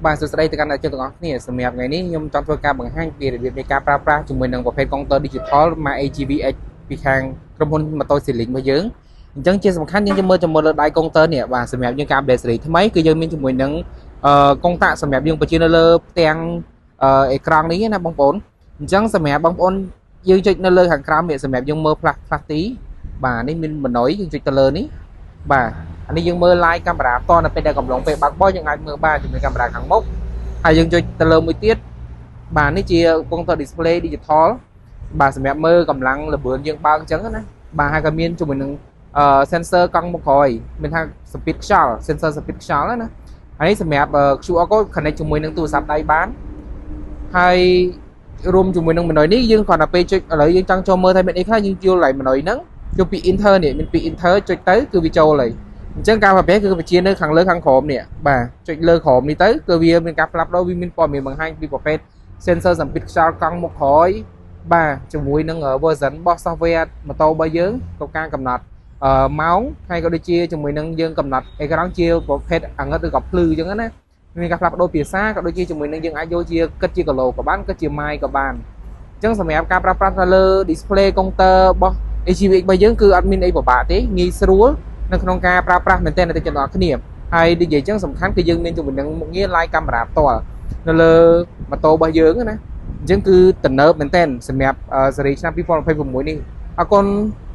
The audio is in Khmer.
បាទសួស្តីទៅកាន់អ្នកជិះទាំងអស់គ្នាសម្រាប់ថ្ងៃនេះខ្ញុំចង់ធ្វើការបង្ហាញពីរបៀបនៃការប្រើប្រាស់ជាមួយនឹងប្រភេទកុងទ័រ Digital ម៉ាក AGV X ពីខាងក្រុមហ៊ុនម៉ូតូ Seling របស់យើងអញ្ចឹងជាសំខាន់យើងจะមើលជាមួយលើដៃកុងទ័រនេះបាទសម្រាប់យើងការ update ស៊េរីថ្មីគឺយើងមានជាមួយនឹងកុងតាក់សម្រាប់យើងបញ្ជានៅលើផ្ទាំងអេក្រង់នេះណាបងប្អូនអញ្ចឹងសម្រាប់បងប្អូនយើងចុចនៅលើខាងក្រោមនេះសម្រាប់យើងមើលផ្លាស់ផ្លាស់ទីបាទនេះមានម៉នុយយើងចុចទៅលើនេះបាទអានេះយើងមើល live កាមេរ៉ាផ្ទាល់នៅពេលដែលកំឡុងពេលបើកបរយើងអាចមើលបានជាមួយកាមេរ៉ាខាងមុខហើយយើងចុចទៅលើមួយទៀតបាទនេះជាកុងទ័រ display digital បាទសម្រាប់មើលកម្លាំងល្បឿនយើងបើកអញ្ចឹងណាបាទហើយក៏មានជាមួយនឹងអឺ sensor កង់មុខក្រោយមានថាសម្ពាធខ្យល់ sensor សម្ពាធខ្យល់ណាហើយសម្រាប់ QR code connect ជាមួយនឹងទូរស័ព្ទដៃបានហើយរួមជាមួយនឹងម៉នុយនេះយើងគ្រាន់តែពេលចុចឥឡូវយើងចង់ចូលមើលថាមានអីខ្លះយើងយល់ឡើងម៉នុយហ្នឹងយកពី enter នេះមានពី enter ចុចទៅគឺវាចូលហើយអញ្ចឹងការប្រភេទគឺបញ្ជានៅខាងលើខាងក្រោមនេះបាទចុចលើក្រោមនេះទៅគឺវាមានការផ្លាស់ប្ដូរវាមានព័ត៌មានបង្ហាញពីប្រភេទ sensor សម្ពាធខ្យល់កង់មុខក្រោយបាទជាមួយនឹង version របស់ software ម៉ូតូរបស់យើងក៏ការកំណត់អឺម៉ោងហើយក៏ដូចជាជាមួយនឹងយើងកំណត់អេក្រង់ជាប្រភេទអាងឹតឬក៏ភ្លឺអញ្ចឹងណាមានការផ្លាស់ប្ដូរភាសាក៏ដូចជាជាមួយនឹងយើងអាចយកជាគិតជាគីឡូក៏បានគិតជាម៉ាយក៏បានអញ្ចឹងសម្រាប់ការប្រើប្រាស់ទៅលើ display កុងទ័ររបស់ AGV របស់យើងគឺអត់មានអីពិបាកទេងាយស្រួលនៅក្នុងការប្រើប្រាស់មែនទែនទៅទាំងអស់គ្នាហើយដូចនិយាយអញ្ចឹងសំខាន់គឺយើងមានជាមួយនឹងមុខងារ live កាមេរ៉ាផ្ទាល់នៅលើម៉ូតូរបស់យើងណាអញ្ចឹងគឺទំនើបមែនទែនសម្រាប់ស៊េរីឆ្នាំ2026នេះអរគុណ។